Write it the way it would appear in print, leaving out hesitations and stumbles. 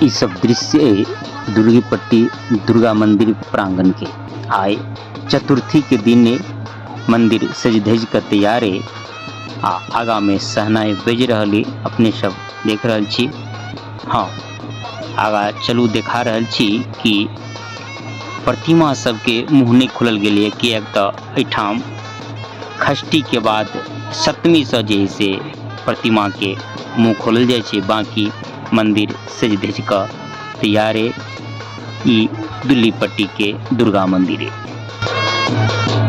ई सब दृश्य अइ दुर्गीपट्टी दुर्गा मंदिर प्रांगण के। आइ चतुर्थी के दिन मंदिर सज धज के तैयार अइ आ आगा में शहनाई बजि रहल अइ, अपने सब देख रहल छी। हाँ, आगा चलू देखा रहल छी कि प्रतिमा सबके मुँह नहि खोलल गेलैए, किएक तऽ एहिठाम षष्ठी के बाद सप्तमी से जे है से प्रतिमा के मुँह खोलल जाइ छै। बाकी मंदिर सज धज के तैयार है। ई दुल्लीपट्टी के दुर्गा मंदिर है।